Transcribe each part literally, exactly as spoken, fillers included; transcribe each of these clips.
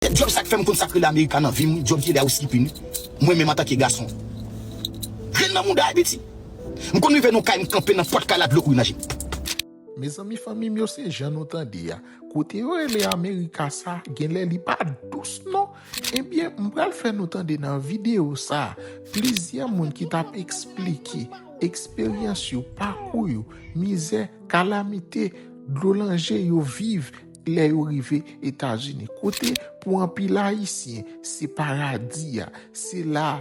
Djòb sa k fè m konn sa k rele Amerika nan vi m, wi. Djòb ki ede a ou skipping, wi. Mwen menm antanke gason. Grenn nan mouda a piti. M konn rive nan kay, m kanpe nan pòt kay la, dlo kouri nan je m. Mezanmi, fanmi m yo, se jan nou tande a. Kote yo rele Amerika sa, genlè li pa dous non. Ebyen, m pral fè nou tande nan videyo sa, plizyè moun ki t ap eksplike eksperyans yo, pakou yo, mizè, kalamite, dlo nan je yo viv lè yo rive Etazini. Kote pou anpil Ayisyen, se paradi a, se la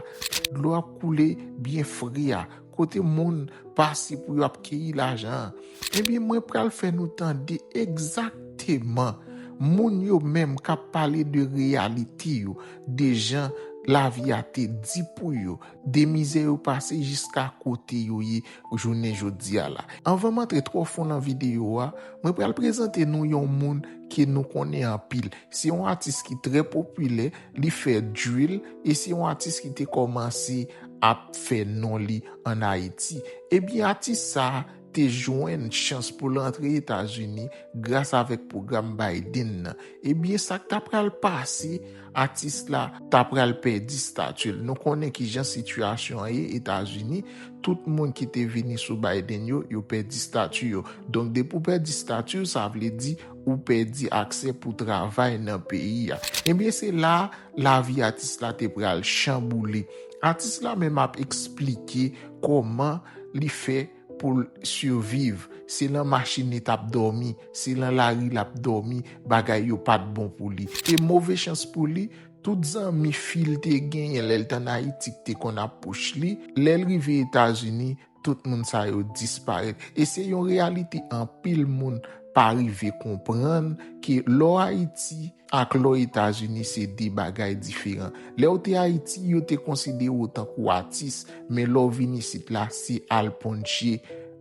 dlo ap koule byen fre a, kote moun pase pou yo ap keyi lajan an. Ebyen, mwen pral fè nou tande egzakteman moun yo menm k ap pale de reyalite yo, de jan lavi a te di pou yo, de mizè yo pase jiska kote yo ye jounen jodi a la. Anvan m antre twò fon nan videyo a, mwen pral prezante nou yon moun ke nou konnen anpil. Se yon atis ki trè popilè, li fè drill, e se yon atis ki te kòmanse ap fè non li ann Ayiti. Ebyen, atis sa a te jwenn chans pou l antre Etazini gras avèk pwogram Biden nan. Ebyen, sa k ta pral pase, atis la ta pral pèdi stati l. Nou konnen ki jan sitiyasyon an ye Etazini, tout moun ki te vini sou Biden yo, yo pèdi stati yo. Donk, depi w pèdi stati w, sa vle di ou pèdi aksè pou travay nan peyi a. Ebyen, se la lavi atis la te pral chanboule. Atis la menm ap eksplike kòman li fè pou l siviv. Se nan machin li t ap dòmi, se nan lari l ap dòmi, bagay yo pa t bon pou li. E move chans pou li, tout zanmi fi l te genyen lè l t ann Ayiti ki te konn ap pwouch li, lè l rive Etazini, tout moun sa yo disparèt. E se yon reyalite anpil moun pa rive konprann ke lè w Ayiti, ak lè w Etazini se de bagay diferan. Lè w te Ayiti, yo te konsidere w tankou atis, men lè w vin isit la, se al ponche,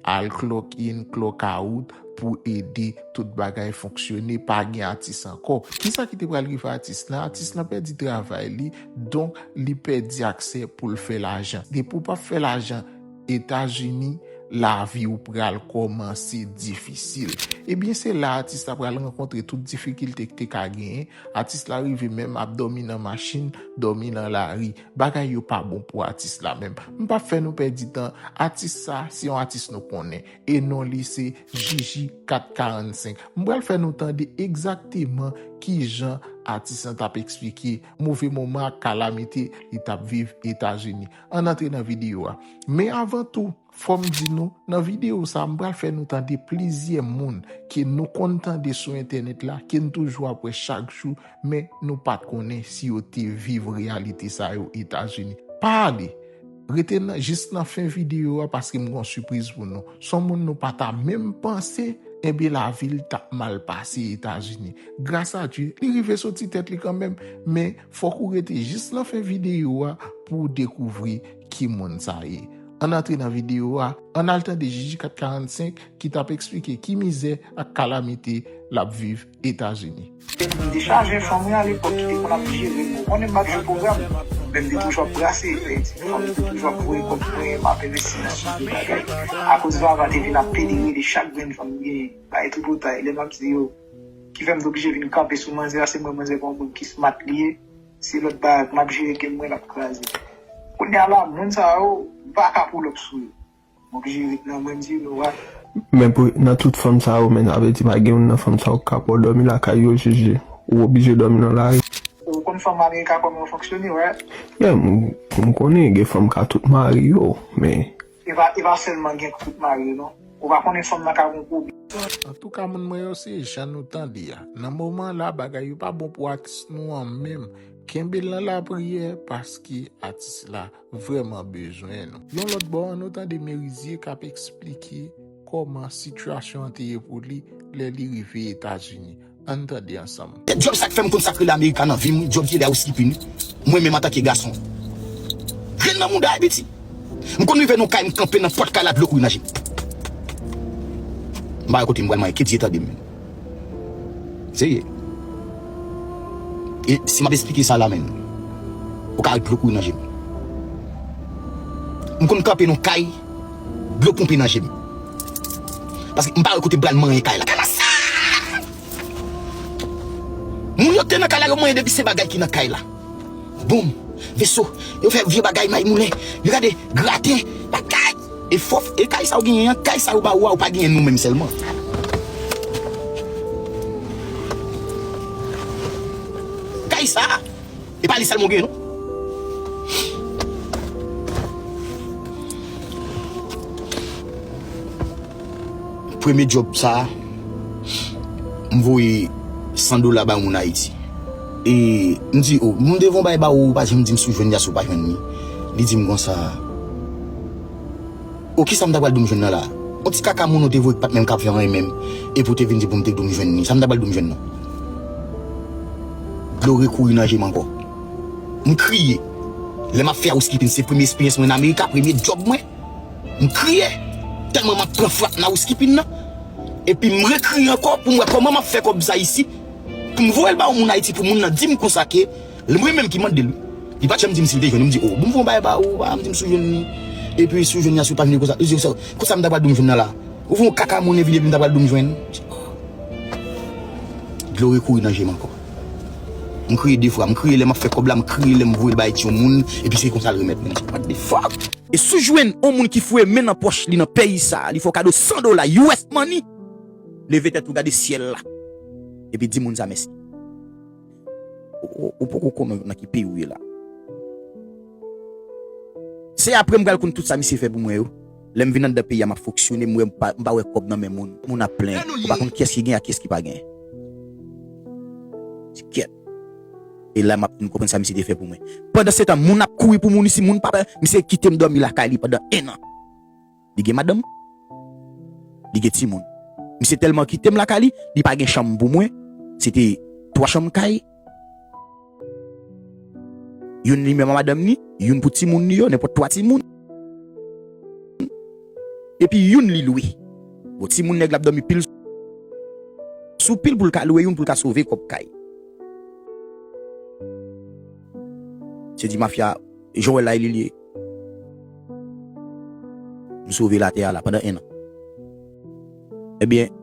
al clock in, clock out pou ede tout bagay fonksyone, pa gen atis ankò. Kisa ki te pral rive atis lan? Atis lan pèdi travay li, donk li pèdi aksè pou l fè lajan. Depi w p ap fè lajan Etazini, lavi w pral kòmanse difisil. Ebyen, se la atis la pral rankontre tout difikilte ki te ka genyen. Atis la rive menm ap dòmi nan machin, dòmi nan lari. Bagay yo pa bon pou atis la menm. M p ap fè nou pèdi tan. Atis sa, se yon atis nou konnen. E non li se Jiji kat karannsenk. M pral fè nou tande egzakteman kijan atis lan t ap eksplike move moman ak kalamite li t ap viv Etazini. Ann antre nan videyo a. Men avan tou, fò m di nou, nan videyo sa, m pral fè nou tande plizyè moun ke nou konn tande sou entènèt la, ke n toujou ap wè chak jou, men nou pa t konnen si yo te viv reyalite sa yo Etazini. Pa ale! Rete nan, jis nan fen videyo a, paske m gen yon sipriz pou nou. Se yon moun nou pa ta menm panse, enben lavi l t ap mal pase Etazini. Gras a Dye, li rive soti tèt li kanmenm, men fòk ou rete jis nan fen videyo a pou w dekouvri ki moun sa ye. Ann antre nan videyo a, ann al tande Jiji kat karannsenk ki t ap eksplike ki mizè ak kalamite l ap viv Etazini. M te chaje fanm wi alepòk ki te konn ap jere m. Ou konnen m ap jwe pwogram, men m te toujou ap brase. Fanm yo te toujou ap voye kòb mwen, m ap envesti nan chak bagay. Akoz vava te vin ap pede rele chak grenn fanm m genyen, bay tout otay. Lè m ap di yo, ki fè m te oblije vin kanpe sou manzè a, se mwen manzè pa yon moun ki smart li ye. Se lòt bagay, m ap jere ke mwen l ap kraze. Kounye a la, moun sa yo, m pa ka pull up sou yo. M oblije ret nan mwen, m di yo, wè. Men pou, nan tout fanm sa yo, men sa vle di pa gen youn nan fanm sa yo k ka ba w dòmi lakay yo, Jiji. Ou oblije dòmi nan lari. Ou konn fanm Amerika kòman yo fonksyone, wè. Yeah, m, m konnen gen fanm ka tout mari yo, men. E pa, e pa sèlman gen k tout mari yo, non. Ou pa konnen fanm nan ka gon pwoblèm. Antouka, moun mwen yo, se jan nou tande a. Nan moman la, bagay yo pa bon pou atis nou an menm. Kenbe l nan lapriyè, paske atis la vrèman bezwen nou. Yon lòt bò an, nou tande Merizier k ap eksplike kòman sitiyasyon an te ye pou li lè li rive Etazini. Ann tande ansanm. Djòb sa k fè m konn sa k rele Amerika nan vi m, wi. Djòb ki ede a ou skipping, wi. Mwen menm antanke gason. Grenn nan mouda a piti. M konn rive nan kay, m kanpe nan pòt kay la, dlo kouri nan je m. M pa wè kote m pral, mwen, ke Dye tande m. Serye. E si m ap esplike sa la menm, ou ka wè dlo kouri nan je m. M konn kanpe nan kay, dlo ponpe nan je m. Paske m pa wè kote m pral manyen kay la. Kay la sal! Moun yo Te nan kay la, yo manyen depi se bagay ki nan kay la. Boum, veso, yo fè vye bagay may moulen. Yo gade, graten, bagay. E fòf, e kay sa ou genyen an, kay sa yo ba ou a, ou pa genyen nou menm sèlman. Kay sa, e pa li sèlman ou genyen non. Premye djòb sa, m voye san dola ba yon moun Ayiti. E m di, o, m devon bay ba ou, ou pa janm di m si w jwenn li a, si w pa jwenn li. Li di m konsa, o, kisa m ta pral di w m jwenn nan la? Yon ti kaka moun ou te voye ki pa t menm ka fè anyen menm, epi w te vin di pou m te di w m jwenn li. Sa m ta pral di w m jwenn nan? Dlo rekouri nan je m ankò. M kriye. Lè m ap fè housekeeping, se premye eksperyans mwen nan Amerika, premye djòb mwen. M kriye. Tèlman m ap pran frap nan housekeeping nan. Epi m rekriye ankò pou m wè kòman m ap fè kòb sa isi. Pou m voye l ba yon moun Ayiti, pou moun nan di m konsa ke, mwen menm ki mande l wi. Li pa t janm di m si l te jwenn, m di, o, bon, m voye yon bagay ba ou, pa janm di m si w jwenn li. Epi si w jwenn li a, si w pa jwenn li konsa, li di, konsa, konsa m ta pral di w m jwenn nan la. Ou voye yon kaka moun epi depi m ta pral di w m jwenn. Dlo rekouri nan je m ankò. M kriye de fwa, m kriye lè m ap fè kòb la, m kriye lè m voye l bay ti yon moun, epi se konsa l remèt mwen. What the fuck? E si w jwenn yon moun ki foure men nan pòch li nan peyi sa, li fè w kado san dola U S money, leve tèt ou gade syèl la. Epi di moun sa mèsi. Ou, ou, ou poko konnen nan ki peyi w ye la. Se apre m pral konn tout sa misye fè pou mwen yo. Lè m vin anndan peyi a, m ap fonksyone, m wè m pa, m pa wè kòb nan men moun. Moun ap plenyen. Ou pa konn kiyès ki gen ak kiyès ki pa gen. Ti kèt. E la m ap vin konprann sa misye te fè pou mwen. Pandansetan, moun ap kouri pou moun isi, moun pa, misye kite m dòmi lakay li pandan en an. Li gen madanm. Li gen timoun. Misye tèlman kite m lakay li, li pa gen chanm pou mwen. Se te twa chanm kay. Youn li menm a madanm ni, youn pou timoun li yo, nenpòt twa timoun. Epi youn li lwe. Bon, timoun nèg la ap dòmi pil sou pil pou l ka lwe youn pou l ka sove kòb kay. Se di mafya, jan w wè la e li li ye. M sove latè a la pandan en an. Ebyen,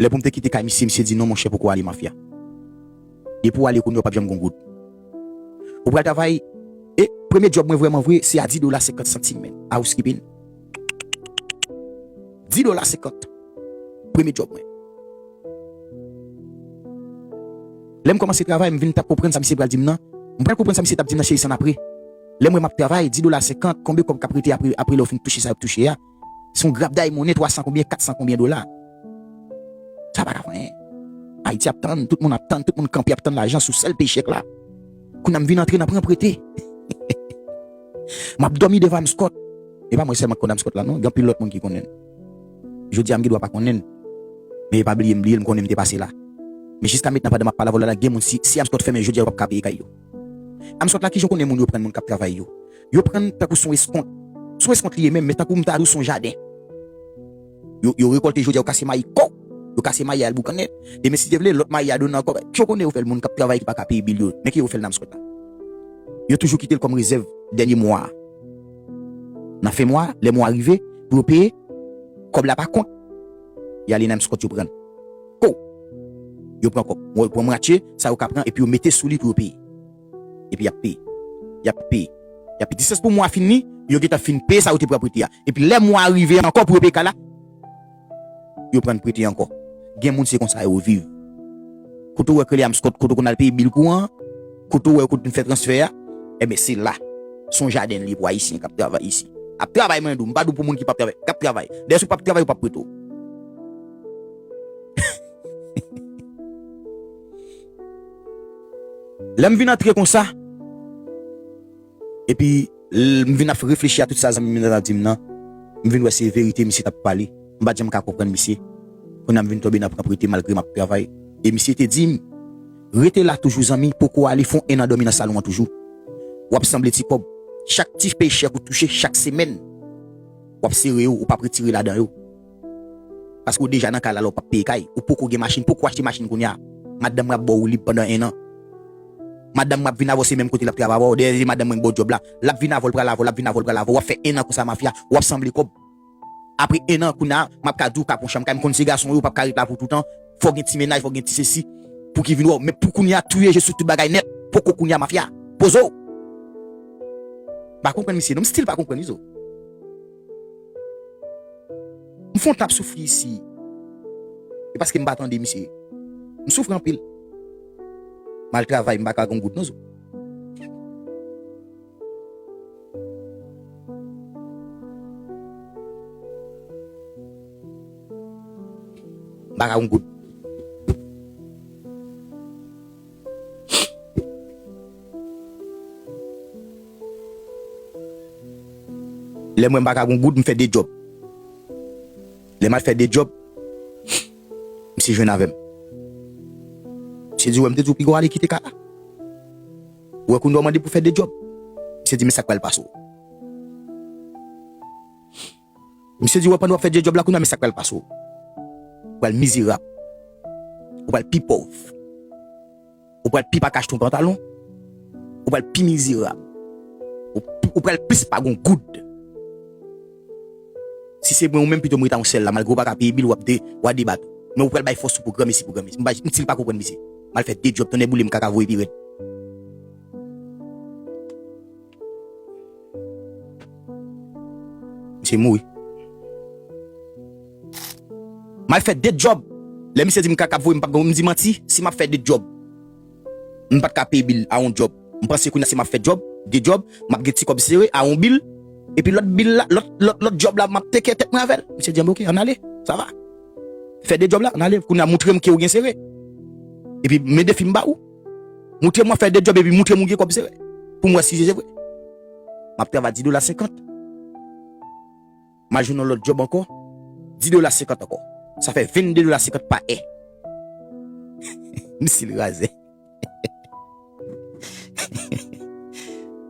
lè pou m te kite kay misye, misye di non monchè poko ale mafya. Depi w ale kounye a w p ap janm gen yon goud. Ou pral travay, e premye djòb mwen vrèman vre, se a di dola senkant santim, men, a housekeeping. Di dola senkant. Premye djòb mwen. Lè m kòmanse travay, m vin t ap konprann sa misye pral di m nan. M pral konprann sa misye t ap di m nan, cheri, sa n apre. Lè m wè m ap travay, di dola senkant, konbyen kòb k ap rete apre, apre lè w fin touche sa y ap touche a? Se yon grapday monnen, twa san konbyen, kat san konbyen dola. Sa pa ka fè anyen. Ayiti ap tann, tout moun ap tann, tout moun kanpe ap tann lajan sou sèl pechèk la. Kounye a m vin antre nan pran prete. M ap dòmi devan Amscot. E pa mwen sèlman ki konn Amscot la non, gen anpil lòt moun ki konnen l. Jodi a m gen dwa pa konnen l. Men e pa bliye m bliye l, m konnen m te pase la. Men jiska mentnan pandan m ap pale avè w la, gen moun si, si Amscot fèmen jodi a yo p ap ka peye kay yo. Amscot la kijan w konnen moun yo pran moun k ap travay yo? Yo pran tankou se yon eskont. Se yon eskont li ye menm, men tankou m ta di w se yon jaden. Yo, yo rekòlte jodi a, yo kase mayi, kow! Yo kase mayi a, al boukannen. Demen, si Dye vle, lòt mayi a donnen ankò. Kè w konnen yo fè l moun k ap travay ki pa ka peye bil yo. Men kè yo fè l nan Amscot la. Yo toujou kite l kòm rezèv dènye mwa a. Nan fen mwa a, lè mwa a rive, pou yo peye, kòb la pa kont. Y ale nan Amscot, yo pran l. Kow! Yo pran kòb. Yo pran mwatye, sa yo ka pran, epi yo mete sou li pou yo peye. Epi y ap peye. Y ap peye. Y ap peye. Jiskas pou mwa a fini, yo gentan fin peye sa yo te pran prete a. Epi lè mwa a rive ankò pou yo peye kay la, yo pran prete ankò. Gen moun se konsa yo viv. Kote w wè k rele Amscot, kote w konn al peye bil kouran an, kote w wè yo konn fè transfè a, enben se la. Se yon jaden li pou Ayisyen k ap travay isi. Ap travay mwen di w, m pa di w pou moun ki p ap travay, k ap travay. Dayè si w p ap travay, yo p ap prete w. Lè m vin antre konsa, epi l, m vin ap reflechi a tout sa zanmi m nan ap di m nan, m vin wè se verite misye t ap pale. M pa t janm ka konprann misye. Kounye a m vin tonbe nan pran prete malgre m ap travay. E misye te di m, rete la toujou zanmi, poko ale, fè yon en an dòmi nan salon an toujou. W ap sanble ti kòb. Chak ti pechèk ou touche chak semèn, w ap sere yo, ou p ap retire ladan yo. Paske w deja nan kay la, la w p ap peye kay. Ou poko gen machin, poko achte machin kounye a. Madanm mwen ap ba w lib pandan en an. Madanm mwen ap vin avè w, se menm kote l ap travay avè w. Dèyè madanm mwen k ba w djòb la. L ap vin avè w, l pral avè w, l ap vin avè w, l pral avè w. W ap fè en an konsa mafya. W ap sanble kòb. Apre en an, kounye a, m ap ka di w ka pran chanm kay. M konn se gason yo, w p ap ka ret la pou toutan. Fò w gen ti mennaj, fò w gen ti sesi. Pou ki vin wè w, men pou kounye a touye je sou tout bagay nèt. Poko kounye a mafya. Poze w. M pa konprann misye non, m still pa konprann wi zo. M fè yon tan ap soufri isi. E paske m pa tande misye. M soufri anpil. M al travay, m pa ka gon goud non zo. M pa ka gon goud. Lè m wè m pa ka gon goud, m fè de djòb. Lè m al fè de djòb, misye jwenn avè m. Misye di, "Wè, m te di w piga w ale kite kay la. Ou wè kounye a w mande pou fè de djòb." Misye di, "Men sa k pral pase w." Misye di, "Wè, pandan w ap fè de djòb la kounye a, men sa k pral pase w. Ou pral mizerab. Ou pral pi pòv." Ou pral pi pa ka achte yon pantalon. Ou pral pi mizerab. Ou, ou pral plis pa gon goud. Si se mwen ou menm, pito m ret a yon sèl la, malgre ou pa ka peye bil, w ap de, w a debat. Men ou pral bay fòs ou pou granmesi, pou granmesi. M pa, m still pa konprann misye. M al fè de djòb, tonnè boule m, kaka voye pirèd. Misye mouri. M al fè de djòb. Lè misye di m kaka ap voye m, m p ap, m di manti, si m ap fè de djòb, m pa t ka peye bil a yon djòb. M panse kounye a si m ap fè djòb, de djòb, m ap gen ti kòb sere a yon bil. Epi lòt bil la, lòt, lòt, lòt djòb la, m ap teke tèt mwen avè l. Misye di, "Anben, oke, ann ale, sa va. Fè de djòb la, ann ale. Kounye a, moutre m ke ou gen sere. Epi men defi m ba ou. Moutre m w ap fè de djòb, epi moutre m ou gen kòb sere. Pou m wè si se vre." M ap travay dis dola senkant. M al jwenn yon lòt djòb ankò, dis dola senkant ankò. Sa fè vennde dola senkant pa è. M still razè.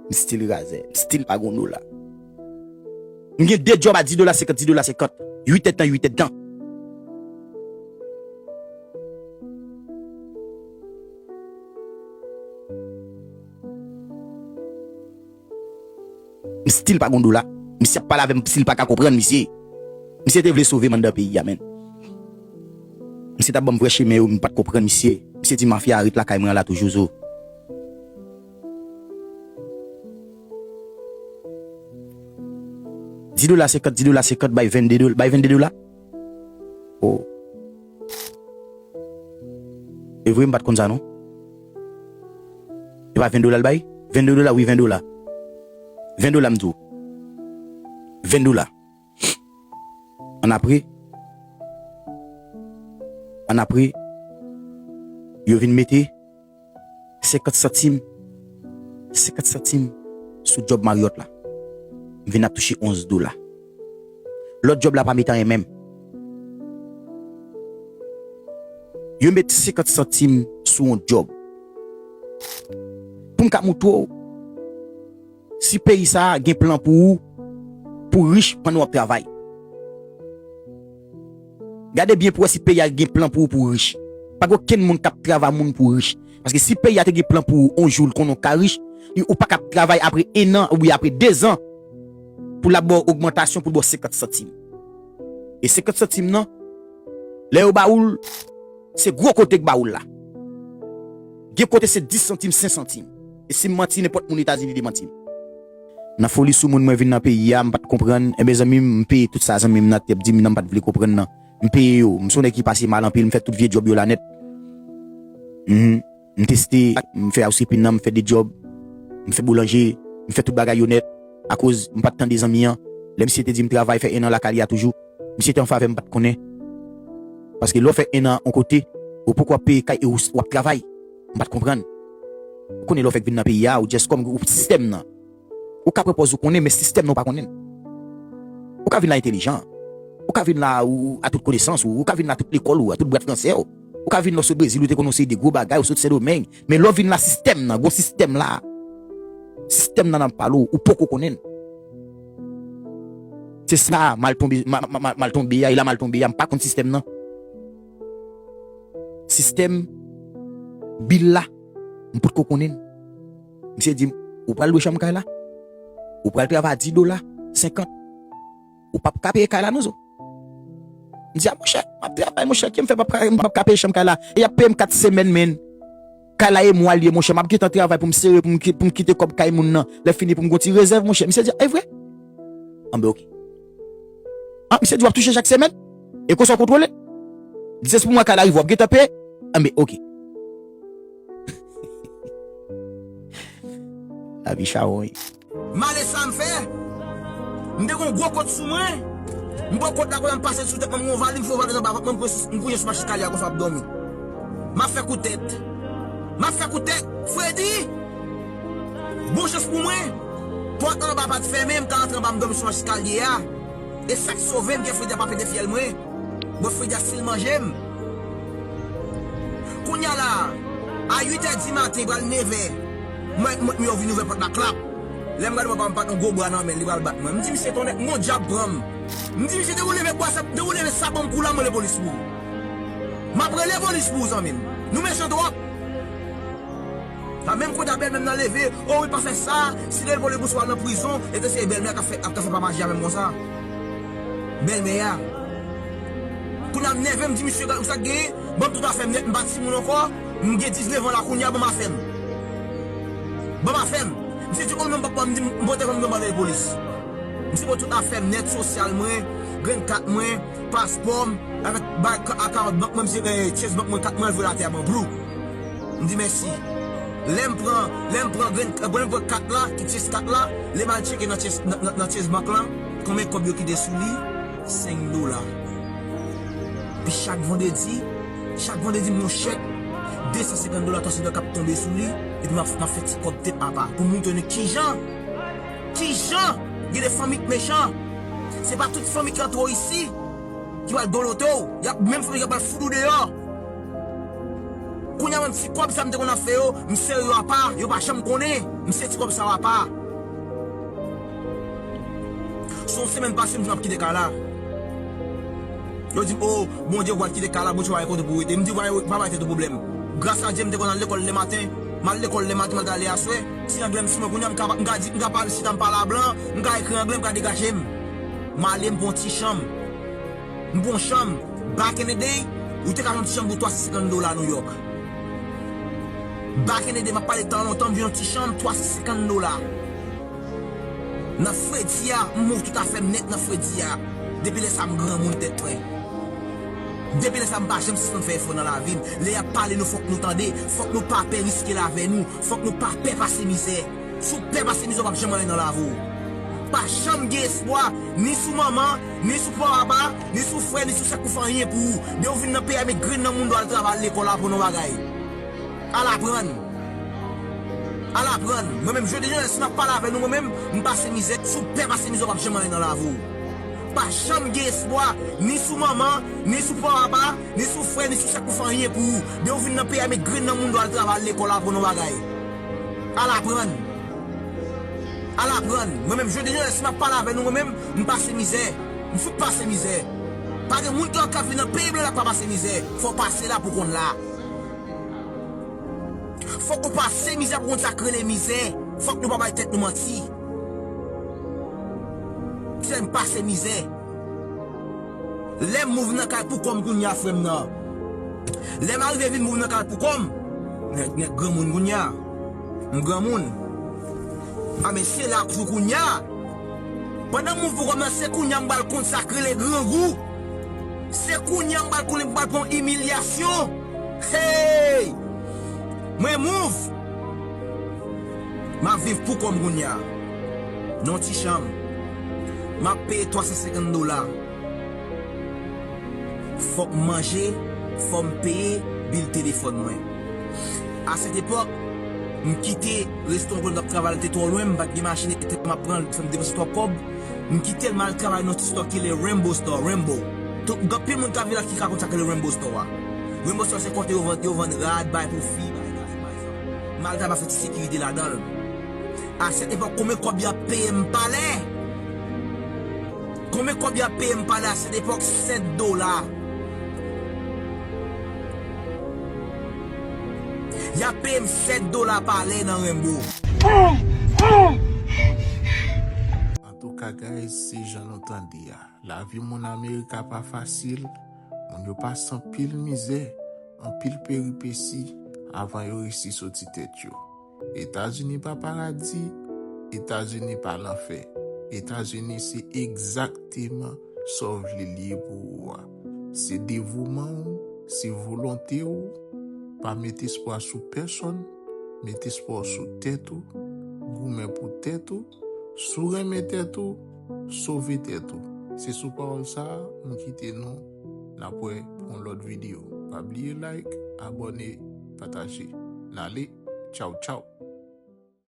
M still razè. M still pa gon dola. M gen de djòb a dis dola senkant, dis dola senkant. Uit èdtan, uit èdtan. M still pa gon dola. Misye ap pale avè m, m still pa ka konprann misye. Misye te vle sove m anndan peyi a, menn. Misye t ap ban m vrè chemen yo, m pa t konprann misye. Misye di mafya a ret lakay mwen an la toujou zo. Dis dola senkant, dis dola senkant, bay vennde dola, bay vennde dola. Oh. E vre, m pa t konn sa non. E pa ven dola l bay? Vennde dola, wi, ven dola. Ven dola, m di w. Ven dola. Annapre, annapre, yo vin mete senkant santim, senkant santim sou djòb Marriott la. M vin ap touche onz dola. Lòt djòb la pa met anyen menm. Yo met senkant santim sou yon djòb. Pou m ka moutre w, si peyi sa a gen plan pou ou, pou w rich pandan w ap travay. Gade byen pou w wè si peyi a gen plan pou ou, pou w rich. Pa gen okenn moun k ap travay moun pou w rich. Paske si peyi a te gen plan pou ou, yon jou l konnen w ka rich, li, ou pa ka ap travay apre en an oubyen apre de zan pou l ap ba w ogmantasyon, pou l ba w senkant santim. E senkant santim nan, lè yo ba ou l, se gwo kote k ba ou l la. Gen kote se dis santim, senk santim. E si m manti, nenpòt moun Etazini demanti m. Nan foli sou moun mwen vin nan peyi a, m pa t konprann. Enben zanmi m, m peye tout sa zanmi m nan te ap di m nan, m pa t vle konprann nan. M peye yo. M se yon nèg ki pase mal anpil, m fè tout vye djòb yo la nèt. Mhm. M teste, m fè housekeeping nan, m fè de djòb, m fè boulanje, m fè tout bagay yo nèt. Akoz m pa t tande zanmi an. Lè misye te di m travay, fè en an lakay li a toujou. Misye te anfavè m, m pa t konnen. Paske lè w fè en an yon kote, ou poko ap peye kay e w, w ap travay. M pa t konprann. Ou konnen lè w fèk vin nan peyi a, ou just kòm ou sistèm nan. Ou ka pran pòz ou konnen, men sistèm nan ou pa konnen l. Ou ka vin la entelijan. Ou ka vin la ou, a tout konesans ou. Ou ka vin la tout lekòl ou, a tout bwat fransè ou. Ou ka vin la w sot Brezil, ou te konnen yon seri de gwo bagay, ou sot Sendomeng. Men lè w vin la sistèm nan, gwo sistèm la. Sistèm nan nan pale w, ou poko konnen l. Se sa m al tonbe, ma, ma, ma, m al tonbe a, e la m al tonbe a, m pa konn sistèm nan. Sistèm bil la, m potko konnen l. Misye di m, ou pral lwe chanm kay la, ou pral travay a dis dola senkant. Ou p ap ka peye kay la non zo. M di, a monchè, m ap travay, monchè, ke m fè m p ap ka, m p ap ka peye chanm kay la. E y ap peye m kat semèn, men. Kay la e mwa l ye, monchè, m ap gentan travay pou m sere, pou m ki-, pou m kite kòb kay moun nan. Lè fini pou m gon ti rezèv, monchè. Misye di, e vre? Anben, oke. Ah, misye di, w ap touche chak semèn? E konsa w kontwole? Di, se pou mwa kay la rive, w ap gentan peye? Anben, oke. Lavi chawony. Malè sa m fè, m te gon gwo kòd sou mwen. M pran kòd la, kounye a m pase l sou tèt mwen, m gon valiz, m fè valiz anba vant mwen, m kouche sou, m kouche sou machin eskalye a konsa m ap dòmi. M ap fè kout tèt. M ap fè kout tèt. Fredi! Bon chans pou mwen, pòt anba pa t fèmen, m ka antre anba, m dòmi sou machin eskalye a. E sa k sove m, ke Fredi ap ape de fyèl mwen. Bon, Fredi a still manje m. Kounye a la, a uit è di maten, pral nevè, mwen, mwen, mwen vin ouvè pòt la, klap. Lè m gade, mwen pa, m pa t yon gwo bra nan men l, li pral bat mwen. M di, misye, tonnè, m gon djab pran m. M di, misye, depi w leve bwa sa, depi w leve sa ban m kou la, m rele polis pou ou. M ap rele polis pou ou, zanmi m. Nou mechan twòp. Sa menm kote a bèlmè m nan leve, o wi, pa fè sa, si l rele polis pou w al nan prizon, e te se bèlmè a k ap fè, k ap fè papa maji avè m konsa. Bèlmè a. Kounye a m nève, m di, misye, gade sa k genyen, ban m tout afè m nèt, m pa timoun ankò, m gen diznèf an la kounye a, ban m afè m. Ban m afè m. Misye di, o non, m p ap, m di, m pote fè m, m rele polis. Misye pran tout afè m nèt, sosyal mwen, grenn kat mwen, paspò m, avèk bay ka-, akawont bank mwen, misye, eh, Chase bank mwen, kat mwen, l voye l atè a ban m, blou. M di mèsi. Lè m pran, lè m pran grenn, lè m pran kat la, ki Chase kat la, lè m al tcheke nan Chase, nan, nan, nan Chase bank la, konbyen kòb yo kite sou li? Senk dola. Epi chak vandredi, chak vandredi m gon chèk, de san senkant dola, twa san dola k ap tonbe sou li, epi m ap, m ap fè ti kòb tèt apa. Pou m montre nou kijan, kijan, gen de fanmi k mechan. Se pa tout fanmi k antre w isi ki pral dolote w. Y ap, menm fanmi k ap pral fout ou deyò. Kounye a, menm ti kòb sa m te konn ap fè yo, m sere yo apa, yo pa janm konnen, m sere ti kòb sa yo apa. Se yon semèn pase, m di m ap kite kay la. Yo di m, o, Bondye, ou pral kite kay la, Bondye pa gen kote pou w rete. M di, pa, pa bay tèt ou pwoblèm. Gras a Dye, m te konn al lekòl lè maten. M al lekòl lè maten, m al travay aswè. Ti anglè m sou mwen, kounye a, m ka, m ka di, m ka pale, chita m pale a blan, m ka ekri anglè, m ka degaje m. M ale, m pran yon ti chanm. M pran yon chanm. Back in the day, ou te ka jwenn yon ti chanm pou twa san senkant dola New York. Back in the day, m ap pale tan lontan, m jwenn yon ti chanm, twa san senkant dola. Nan fredi a, m ouvri tout afè m nèt nan fredi a. Depi lè sa, m granmoun tèt mwen. Depi lè sa, m pa janm sispann fè efò nan lavi m. Lè y ap pale nou, fòk nou tande. Fòk nou pa pè riske lavi nou. Fòk nou pa pè pase mizè. Si w pè pase mizè, w p ap janm anyen nan lavi w. Pa janm gen espwa, ni sou manman, ni sou papa, ni sou frè, ni sou sè k pou fè anyen pou ou. Depi w vin nan peyi a, met grenn nan moun do, al travay, al lekòl, aprann yon bagay. Al aprann. Al aprann. Mwen menm, jodi a, si m ap pale avè nou, mwen menm, m pase mizè. Si w pè pase mizè, w p ap janm anyen nan lavi w. Pa janm gen espwa, ni sou manman, ni sou papa, ni sou frè, ni sou sè k pou fè anyen pou ou. Depi w vin nan peyi a, met grenn nan moun do, al travay, al lekòl, aprann yon bagay. Al aprann. Al aprann. Mwen menm, jodi a, si m ap pale avè nou, mwen menm, m pase mizè. M fout pase mizè. Pa gen moun ki ankò ap vin nan peyi blan la k pa pase mizè. Fò w pase la pou w konn la. Fòk ou pase mizè pou w konn sa k rele mizè. Fòk nou pa bay tèt nou manti. Se m pase mizè. Lè m mouv nan kay pou kò m kounye a, frè m nan. Lè m arive vin mouv nan kay pou kò m, nèg, nèg granmoun kounye a. M granmoun. A, men se la tou kounye a. Pandan m mouv pou kò m nan, se kounye a m pral konn sa k rele grangou. Se kounye a m pral konnen m pral pran imilyasyon. Hey! Mwen mouv. M ap viv pou kò m kounye a. Nan yon ti chanm. M ap peye twa san senkant dola. Fòk m manje, fò m peye bil telefòn mwen. A sèt epòk, m kite restoran kote m t ap travay la, te twò lwen, m pa t gen machin, e te m ap pran l, fè m depanse twòp kòb. M kite l, m al travay nan yon ti store ki rele Rainbow Store, Rainbow. Tout, gen anpil moun k ap viv la ki ka konn sa k rele Rainbow Store a. Rainbow Store se kote yo vann, yo vann rad, bay pou fi, bay gason, bay zanmi. M al travay fè ti sekirite ladan l. A sèt epòk, konbyen kòb y ap peye m pa lè? Konbyen kòb y ap peye m pa lè a sèt epòk? Sèt dola. Y ap peye m sèt dola pa lè nan Rainbow. Antouka, guys, se jan nou tande a. Lavi moun Amerika pa fasil. Moun yo pase anpil mizè, anpil peripesi avan yo resi soti tèt yo. Etazini pa paradi, Etazini pa lanfè. Etazini se egzakteman sa w vle li ye pou ou a. Se devouman w, se volonte w. Pa met espwa sou pèsonn, met espwa w sou tèt ou, goumen pou tèt ou. Si w renmen tèt ou, sove tèt ou. Se sou pawòl sa a, m kite nou. N ap wè pou yon lòt videyo. Pa bliye like, abòne, pataje. N ale, tchaw, tchaw.